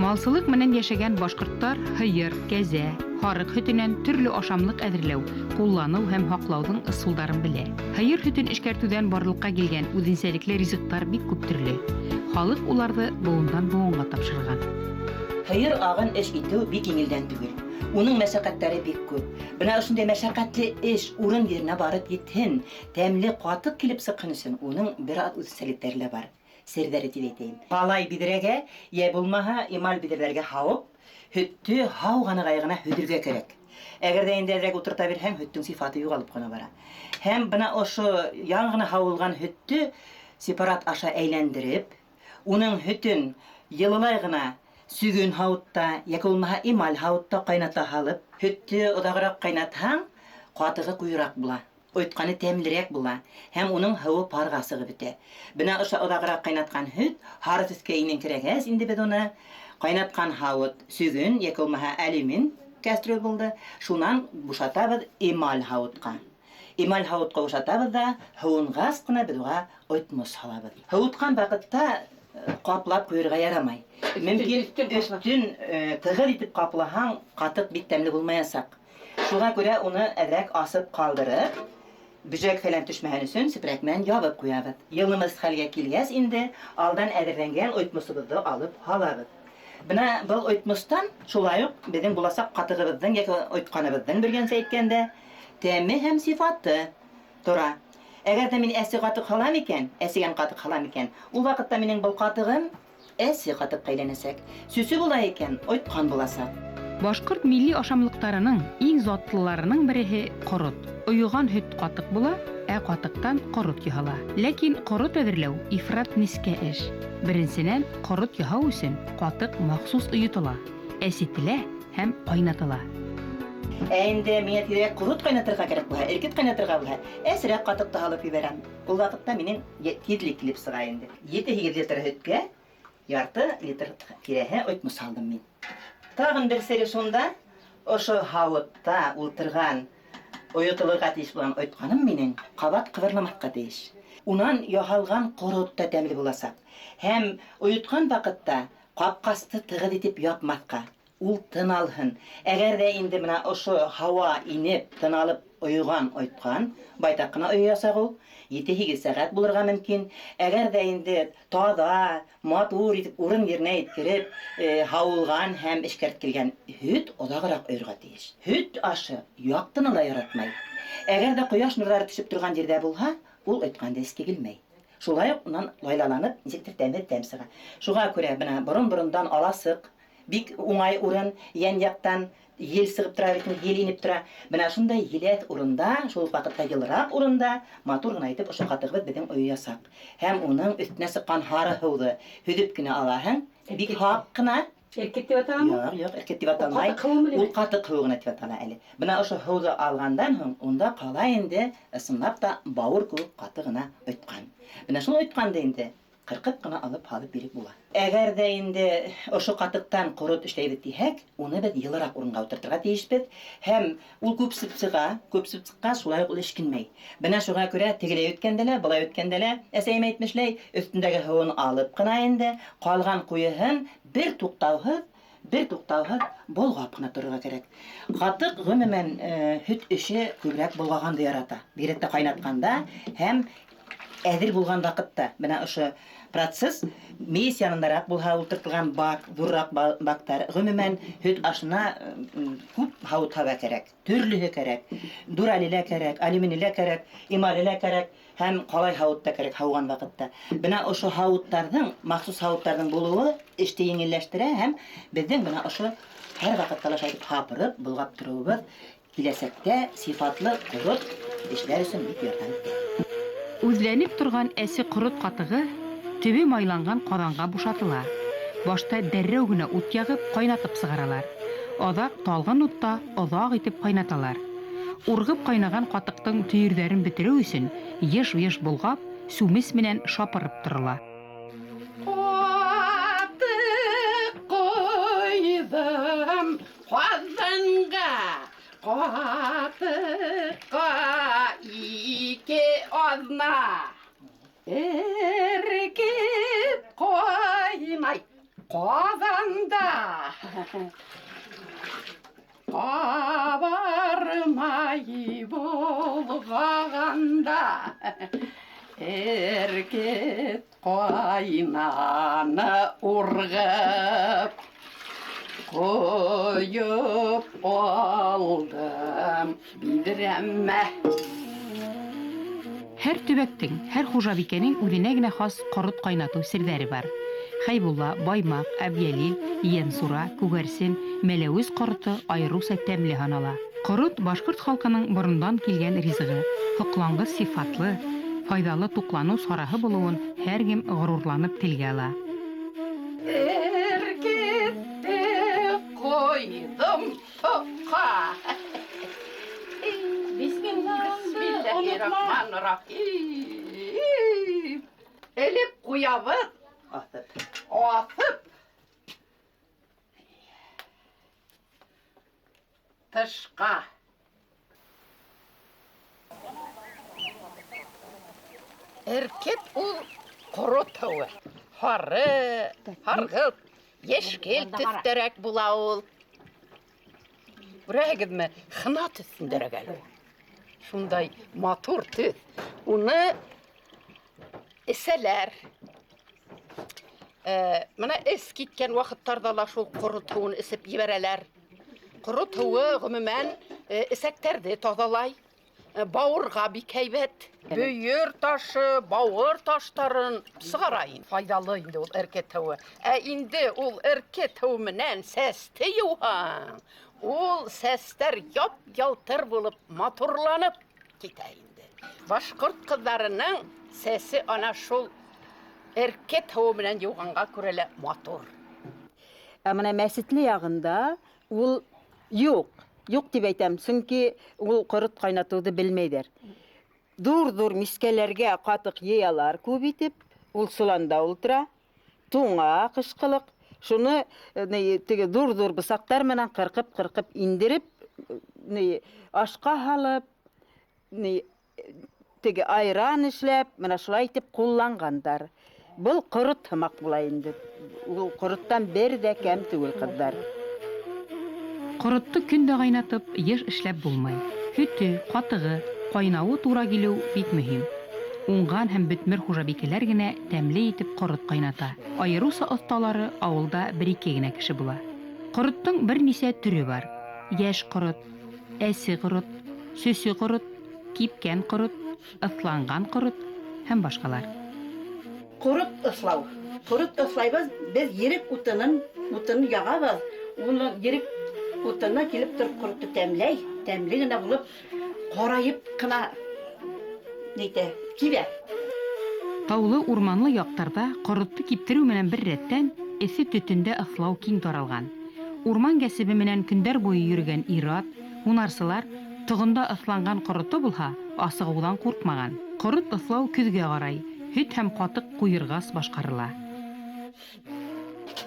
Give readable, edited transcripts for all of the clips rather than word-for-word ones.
Малсылык менән йәшәгән башкорттар һыйыр, кәзә, һарык һөтөнән төрлө ашамлыҡ әҙерләү, кулланыу һәм һаҡлауҙың ысулдарын белә. Һыйыр һөтөн эшкәртүҙән барлыҡҡа килгән үҙенсәлекле ризыҡтар бик күп төрлө. Халыҡ уларҙы быуындан быуынға тапшырған. Һыйыр ағын эш итеү бик еңелдән түгел. Уның мәшәҡәттәре бик күп. Бына ошондай мәшәҡәтле эш урын еренә барып етһен, тәмле ҡатыҡ килеп сыҡһын өсөн уның бер аҙ үҙенсәлектәре лә бар. Серҙәре тип әйтәйем. Ҡалай биҙрәгә, йә булмаһа эмаль биҙрәләргә һауып, һөттө һау ғанағай ғына һөҙөргә кәрәк. Әгәр ҙә инде әҙерәк ултырта бирһәң, һөттөң сифаты юғалып ҡына бара. Һәм бына ошо яңы ғына һауылған һөттө сепарат аша әйләндереп, уның һөтөн йылылай ғына сөгөн һауытта, йәки булмаһа эмаль һауытта ҡайната һалып, һөттө оҙағыраҡ ҡайнатһаң, ҡатығы ҡуйыраҡ була. Ойотҡаны тәмлерәк була һәм уның һыуы парға сығып бөтә. Бына ошо оҙағыраҡ ҡайнатҡан һөт һары төҫкә инеңкерәгәс, инде беҙ уны ҡайнатҡан һауыт сөгөн йәки булмаһа алюмин кастрюль булды, шунан бушатабыҙ эмаль һауытҡа. Эмаль һауытҡа бушатабыҙ ҙа, һыуынғас ҡына беҙ уға ойтмос һалабыҙ. Һыуытҡан ваҡытта ҡаплап ҡуйырға ярамай. Мөмкин өҫтөн тығыҙ итеп ҡаплаһаң, ҡатыҡ бик тәмле булмаясаҡ. Шуға күрә уны әҙерәк асып ҡалдырып, бөжәк фәлән төшмәһен өсөн сепрәк менән ябып ҡуябыҙ. Йылымыҙ хәлгә килгәс инде алдан әҙерләнгән ойтмособоҙҙо алып һалабыҙ. Бына был ойтмостан шулай уҡ беҙҙең буласаҡ ҡатығыбыҙҙың йәки ойтҡаныбыҙҙың бергәнсә әйткәндә тәме һәм сифаты тора. Әгәр ҙә мин әсе ҡатыҡ һалам икән, әсегән ҡатыҡ һалам икән, ул ваҡытта минең был ҡатығым әсе ҡатыҡҡа әйләнәсәк. Сөсө була икән, ойтҡан буласаҡ. Башҡорт милли ашамлыҡтарының иң затлыларының береһе ҡорот. Ойоған һөт ҡатыҡ була, ә ҡатыҡтан ҡорот яһала. Ләкин ҡорот әҙерләү ифрат нескә эш. Беренсенән, ҡорот яһау өсөн ҡатыҡ махсус ойотола, әсетелә һәм ҡайнатыла. Ә инде миңә тиҙерәк ҡорот ҡайнатырға кәрәк булһа, эркет ҡайнатырға булһа, әсерәк ҡатыҡты һалып ебәрәм. Ул ваҡытта минең тиҙлек килеп сыға инде. 7-8 литр һөткә ярты литр тирәһе ойтмос һалдым мин. Тағын бер сере шунда, ошо һауытта ултырған ойотолорға тейеш булған ойтҡаным минең ҡабат ҡыбырламаҫҡа тейеш. Унан яһалған ҡорот та тәмле буласаҡ. Һәм ойотҡан ваҡытта ҡапҡасты тығыҙ итеп япмаҫҡа. Ул тын алһын. Әгәр ҙә инде бына ошо һауа инеп, тын алып ойоған ойтҡан, байтаҡ ҡына ойоясаҡ ул, 7-8 сәғәт булырға мөмкин. Әгәр ҙә инде таҙа, матур итеп урын еренә еткереп, һауылған һәм эшкәртелгән һөт оҙағыраҡ ойорға тейеш. Һөт ашы яҡтыны ла яратмай. Әгәр ҙә ҡояш нурҙары төшөп торған ерҙә булһа, ул ойтҡанды эскә килмәй. Шулай уҡ унан лайлаланып, нисектер тәмле тәм сыға. Шуға күрә бына борон-борондан аласыҡ, бик уңай урын, йән яҡтан ел сығып тора бит, ел инеп тора. Бына шундай еләҫ урында, шул уҡ ваҡытта йылыраҡ урында матур ғына итеп ошо ҡатығыбыҙ беҙҙең ойоясаҡ. Һәм уның өҫтөнә сыҡҡан һары һыуҙы һөҙөп кенә алаһың, бик һаҡ ҡына. Эркет тип аталамы? Юҡ, юҡ, эркет тип аталмай. Ул ҡатыҡ һыуымы Ул ҡатыҡ һыуы ғына тип атала әле. Бына ошо һыуҙы алғандан һуң унда ҡала инде ысынлап та бауыр кеүек ҡаты ғына ойтҡан. Бына шул ойтҡанды инде ҡырҡып ҡына алып һалып биреп була. Әгәр ҙә инде ошо ҡатыҡтан ҡорот эшләйбеҙ тиһәк, уны беҙ йылыраҡ урынға ултыртырға тейешбеҙ. Һәм ул күп сыға, күп сыҡҡас, шулай уҡ ул эшкинмәй. Бына шуға күрә тегеләй үткәндә лә, былай үткәндә лә, әсәйем әйтмешләй, өҫтөндәге һыуын алып ҡына инде, ҡалған ҡуйыһын бер туҡтауһыҙ болғап ҡына торорға кәрәк. Ҡатыҡ ғөмүмән, һөт эше күберәк болғағанды ярата. Бигерәк тә ҡайнатҡанда һәм әҙер булған ваҡытта. Бына ошо процесс мейес янындараҡ булһа ултыртылған бак, ҙурыраҡ бактар. Ғөмүмән, һөт ашына күп һауыт-һаба кәрәк, төрлөһө кәрәк. Дурале лә кәрәк, алюминий лә кәрәк, эмале лә кәрәк һәм ҡалай һауыт та кәрәк һауған ваҡытта. Бына ошо һауыттарҙың, махсус һауыттарҙың булыуы эште еңелләштерә һәм беҙҙең бына ошо һәр ваҡытта ла шулай итеп һапырып, болғап тороуыбыҙ киләсәктә сифатлы ҡорот эшләр өсөн бик ярҙам итә. Үҙләнеп торған әсе ҡорот ҡатығы төбө майланған ҡаҙанға бушатыла. Башта дәррәү генә ут яғып, ҡайнатып сығаралар. Аҙаҡ талғын утта оҙаҡ итеп ҡайнаталар. Урғып ҡайнаған ҡатыҡтың төйөрҙәрен бөтөрөү өсөн йыш-йыш болғап, сүмес менән шапырып торола. Ҡатыҡ ҡойҙом ҡаҙанға, ҡатыҡҡа ике аҙна. Эркет ҡайнай ҡаҙанда. Ҡабармай болғағанда. Эркет ҡайнаны урғып, ҡойоп алдым биҙрәмә. Һәр төбәктең, һәр хужабикәнең үҙенә генә хас ҡорот ҡайнатыу серҙәре бар. Хәйбулла, Баймаҡ, Әбйәлил, Йәнсура, Күгәрсен, Мәләүез ҡорото айырыуса тәмле һанала. Ҡорот башҡорт халҡының борондан килгән ризығы, һоҡланғыс сифатлы, файҙалы туҡланыу сараһы булыуын һәр кем ғорурланып телгә ала. Эркетте ҡойҙом тоҡҡа. Бисмиллаһиррахманиррахим. Элеп ҡуябыҙ. Аҫып. Аҫып. Тышҡа. Эркет ул ҡорот һыуы. Һары, һарғылт, йәшкел төҫтәрәк була ул. Күрәһегеҙме, хына төҫөндәрәк әле ул. Шундай матур төҫ. Уны эсәләр. Мына эс киткән ваҡыттарҙа ла шул ҡорот һыуын эсеп ебәрәләр. Ҡорот һыуы ғөмүмән, эсәктәрҙе таҙалай. Бауырға бик һәйбәт. Бөйөр ташы, бауыр таштарын сығара инде. Файҙалы инде ул эркет һыуы. Ә инде ул эркет һыуы менән сәсте йыуһаң, ул сәстәр яп-ялтыр булып матурланып китә инде. Башҡорт ҡыҙҙарының сәсе ана шул эркет һыуы менән йыуғанға күрә лә матур. Ә мына мәсетле яғында ул юҡ. Юҡ тип әйтәм, сөнки ул ҡорот ҡайнатыуҙы белмәйҙәр. Ҙур-ҙур мискәләргә ҡатыҡ йыялар күп итеп, ул соланда ултыра, туңа ҡышҡылыҡ. Шуны, ни, теге ҙур-ҙур бысаҡтар менән ҡырҡып-ҡырҡып индереп, ни, ашҡа һалып, ни, теге айран эшләп, мына шулай итеп ҡулланғандар. Был ҡорот һымаҡ була инде. Ул ҡороттан бер ҙә кәм түгел, ҡыҙҙар. Ҡоротто көн дә ҡайнатып, йыш эшләп булмай. Һөтө, ҡатығы, ҡайнауы тура килеү бик мөһим. Уңған һәм бөтмөр хужабикәләр генә тәмле итеп ҡорот ҡайната. Айырыуса оҫталары ауылда бер-ике генә кеше була. Ҡороттоң бер нисә төрө бар. Йәш ҡорот, әсе ҡорот, сөсө ҡорот, кипкән ҡорот, ыҫланған ҡорот һәм башҡалар. Ҡорот ыҫлау. Ҡорот ыҫлайбыҙ, беҙ ерек утынын яғабыҙ. Уны ерек утыны килеп тороп ҡоротто тәмләй, тәмле генә булып, ҡарайып ҡына нитә, кибә. Таулы урманлы яҡтарҙа ҡоротто киптереү менән бер рәттән эҫе төтөндә ыҫлау киң таралған. Урман кәсебе менән көндәр буйы йөрөгән ир-ат, һунарсылар тоғонда ыҫланған ҡорото булһа, асығыуҙан ҡурҡмаған. Ҡорот ыҫлау көҙгә ҡарай, һөт һәм ҡатыҡ ҡуйырғас башҡарыла.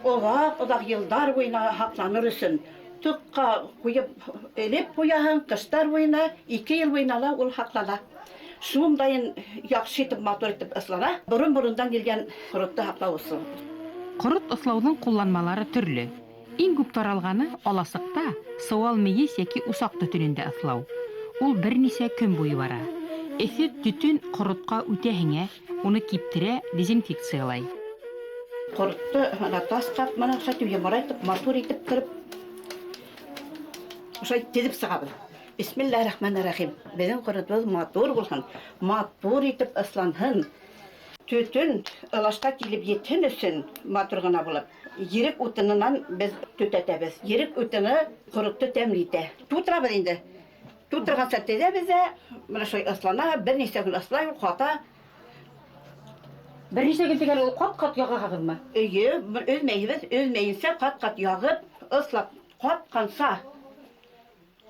Оҙаҡ-оҙаҡ йылдар буйына һаҡланыр өсөн тоҡҡа ҡуйып, элеп ҡуяһың, ҡыштар буйына, 2 йыл буйына ла ул һаҡлана. Шундайын яҡшы итеп, матур итеп ыҫлана. Борон-борондан килгән ҡоротто һаҡлау ысулы. Ҡорот ыҫлауҙың ҡулланмалары төрлө. Иң күп таралғаны аласыҡта сыуал мейес йәки усаҡ төтөнөндә ыҫлау. Ул бер нисә көн буйы бара. Эҫе төтөн ҡоротҡа үтә һеңә, уны киптерә, дезинфекциялай. Ҡоротто ана тас ҡап менән шулай йомрайтып, матур итеп тороп, ошолай теҙеп сығабыҙ. Бисмиллаһир-рахманир-рахим. Беҙҙең ҡоротобоҙ матур булһын, матур итеп ыҫланһын. Төтөн ылашҡа килеп етһен өсөн матур ғына булып, ерек утынынан беҙ төтәтәбеҙ. Ерек утыны ҡоротто тәмле итә. Тутырабыҙ инде. Тутырғанса теҙәбеҙ ҙә, мына шулай ыҫлана, бер нисә көн ыҫлай ул, ҡата. Бер нисә көн тигән ул ҡат-ҡат яғаһығыҙмы? Эйе, өҙмәйбеҙ, өҙмәйенсә ҡат-ҡат яғып, ыҫлап Ҡатҡанса,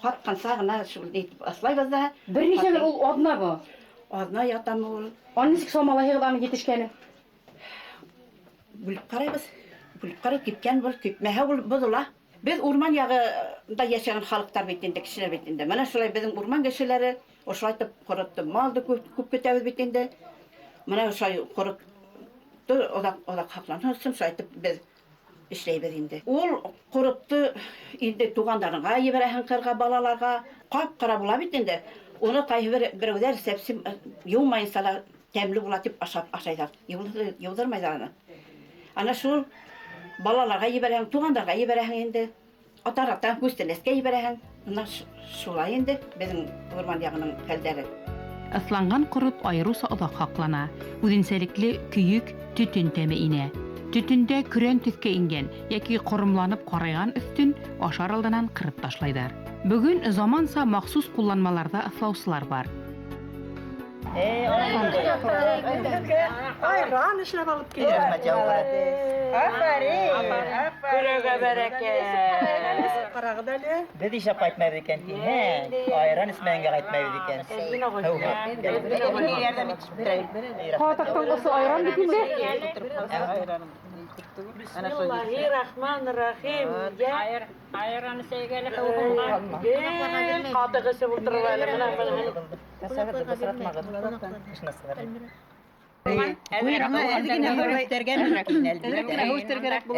ҡатҡанса ғына шул итеп ыҫлайбыҙ ҙа. Бер нисә көн ул аҙнамы? Аҙна ятамы ул. Аны нисек самалайһығыҙ аның етешкәнен? Бүлеп ҡарайбыҙ. Бүлеп ҡарай, кипкән был, кипмәһә ул боҙола. Беҙ урман яғында йәшәгән халыҡтар бит инде, кешеләр бит инде. Мына шулай беҙҙең урман кешеләре ошолайтып ҡоротто. Малды күп көтәбеҙ бит инде. Мына ошолай ҡоротто оҙаҡ һаҡланһын өсөн шулайтып беҙ эшләйбеҙ инде. Ул ҡоротто инде туғандарыңа ебәрәһең ҡырға, балаларға. Ҡап-ҡара була бит инде. Уны ҡайһы берәүҙәр сәпсем йыумайынса ла тәмле була тип ашап ашайҙар. Йыуҙырмайҙар аны. Ана шул балаларға ебәрәһең, туғандарға ебәрәһең инде. Атараҡтан күстәнәскә ебәрәһең. Мына шулай инде беҙҙең урман яғының хәлдәре. Ыҫланған ҡорот айырыуса оҙаҡ һаҡлана. Үҙенсәлекле көйөк, төтөн тәме инә. Төтөндә көрән төҫкә ингән йәки ҡоромланып ҡарайған өҫтөн ашар алдынан ҡырып ташлайҙар. Бөгөн заманса махсус ҡулланмаларҙа ыҫлаусылар бар. Айран эшләп алып килә. Афәрин! Күрәгә бәрәкәт. Ҡарағыҙ әле. Беҙ ишәп ҡайтмайбыҙ икән тиһә, айран эсмәгәнгә ҡайтмайбыҙ икән. Ҡатыҡтың ошо айран бит инде. Бисмиллахи-рахман-рахим. Айран сәйгәле һыуһынға. Гел ҡатыҡ эсеп ултырып әле мына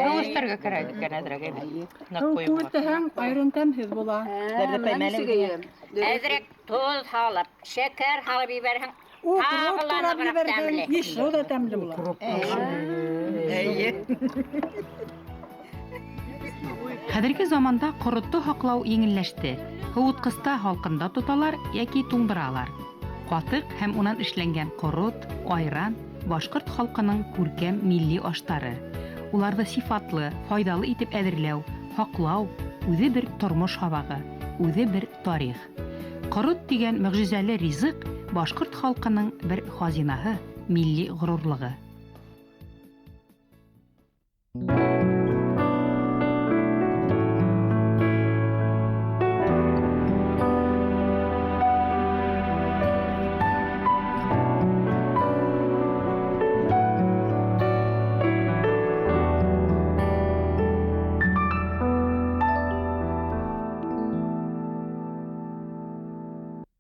Һыуыштарға кәрәк икән әҙерәк әйбәт. Һыу күп айран тәмһеҙ була. Әҙерәк тоҙ һалып, шәкәр һалып ебәрһәң, Укроп тағы ла турап нығыраҡ ебәрһәң, тәмле. еще ла тәмле була. Хәҙерге заманда ҡоротто һаҡлау еңелләште. Һыуытҡыста һалҡында тоталар йәки туңдыралар. Ҡатыҡ һәм унан эшләнгән ҡорот, айран башҡорт халҡының күркәм милли аштары. Уларҙы сифатлы, файҙалы итеп әҙерләү, һаҡлау үҙе бер тормош һабағы, үҙе бер тарих. Ҡорот тигән мөғжизәле ризыҡ башҡорт халҡының бер хазинаһы, милли ғорурлығы.